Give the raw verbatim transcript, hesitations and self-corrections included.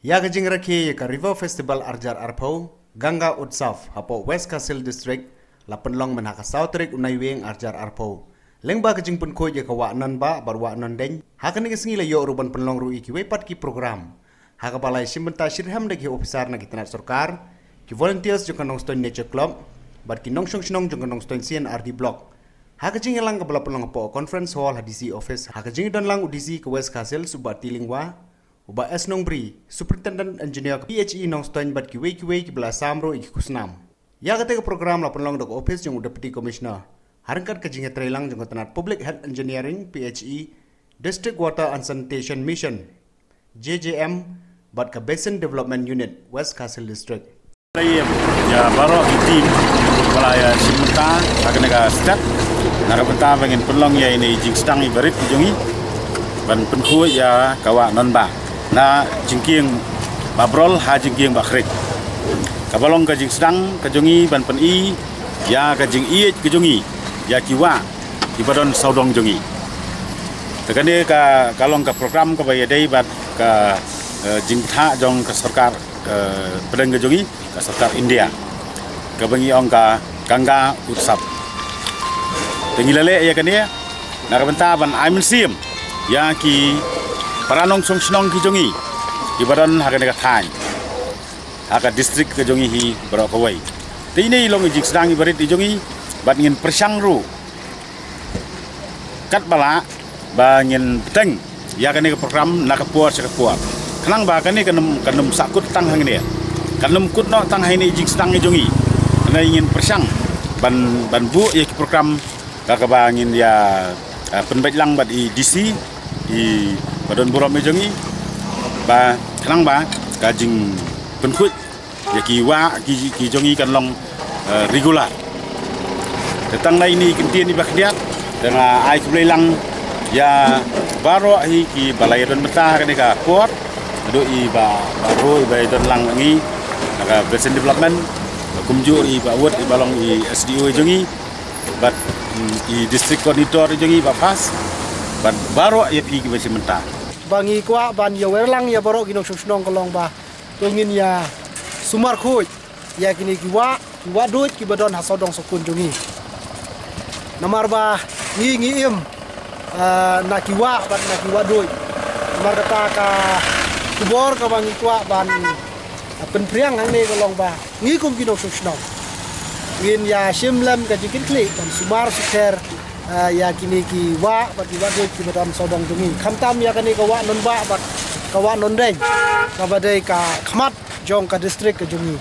Ïa ka jingrakhe ïa ka River Festival arjar arphew, Ganga Utsav, hapoh West Khasi Hills District, la pynlong mynha ka saw tarik u Naiwieng arjar arphew. Lyngba ka jingpynkhuid ïa ka Wah Nonbah bad Wah Nondeiñ, ha kane ka sngi la ïoh ruh ban pynlong ruh ïa kiwei pat ki program. Ha kaba la ïashim bynta shitrhem da ki officer na ki tnat sorkar, ki volunteers jong ka Nongstoiñ Nature Club, bad ki nongshong shnong jong ka Nongstoiñ C and R D Block. Ha ka jingïalang kaba la pynlong hapoh Conference Hall ha D C Office, ha ka jingdon lang u D C ka West Khasi Hills u Bah T Lyngwa, u Bah S Nongbri, Superintendent Engineer ka P H E Nongstoiñ bad kiwei kiwei kiba la sam ruh ïa ki khusnam. Ïa kata ka program la pynlong da ka office jong u Deputy Commissioner, ha ryngkat ka jingïatreilang jong ka tnat Public Health Engineering, P H E, District Water and Sanitation Mission, J J M, bad ka Basin Development Unit, West Khasi Hills District. Ïa baroh ki team ba la ïashim bynta ha kane ka step, na ka bynta ba ngin pynlong ïa ine i jingsdang iba rit jong ngi ban pynkhuid ïa ka Wah Nonbah na jingkieng Bah Brol ha jingkieng Bah Khriej. Kaba long ka jingsdang ka jong ngi ban pyni ïa ka jingïeit ka jong ngi ïa ki wah kiba don sawdong jong ngi. Te kane ka, ka long ka program kaba ïadei bad ka, eh, jingthah jong ka sorkar, eh, pdeng ka jong ngi, ka sorkar India, kaba ngi ong ka Ganga Utsav. Te ngi la leh ïa kane na ka bynta ban ai mynsiem ïa ki para nongshong shnong ki jong ngi kiba don ha kane ka thaiñ, ha ka district ka jong ngi hi baroh kawei. Te ine i long i jingsdang iba rit i jong ngi, bad ngin pyrshang ruh katba lah ba ngin bteng ïa kane ka program na ka por sha ka por. Khnang ba kane kan ym, kan ym sahkut tang hangne, kan ym kut noh tang ha ine i jingsdang i jong ngi. Kane ngin pyrshang ban, ban buh ïa ki program ka kaba ngin ïa, ah, pynbeit lang bad i D C iba don burom i jong ngi, ba khnang ba ka jingpynkhuid ïa ki wah ki, ki jong ngi kan long, eh, regular. Te tang na ine i kyntien iba khyndiat, te nga ai khublei lang ïa baroh hi kiba la ïadon bynta ha kane ka por, haduh i Bah, Bah Bro iba ïadon lang ngi na ka Basin Development, kumjuh i Bah Wut iba long i S D O i jong ngi, bad, mm, i District Coordinator i jong ngi Bah Fas, bad baroh ïa phi kiba shim bynta. Ba ngi kwah ban ïawer lang ïa baroh ki nongshong shnong ka long ba to ngin ïa sumar khuid ïa kine ki wah, ki wah duid kiba don ha sawdong sawkun jong ngi. Namar ba ngi, ngi im, ah, na ki wah bad na ki wah duid. Namar kata ka khubor kaba ngi kwah ban, ah, pynphriang hangne ka long ba ngi kum ki nongshong shnong ngin ïa shim lem ka jingkitkhlieh ban sumar sukher, ah, ïa kine ki wah bad ki wah duid kiba don sawdong jong ngi. Khamtam ïa kane ka Wah Nonbah bad ka Wah Nondeiñ, kaba dei ka khmat jong ka district ka jong ngi.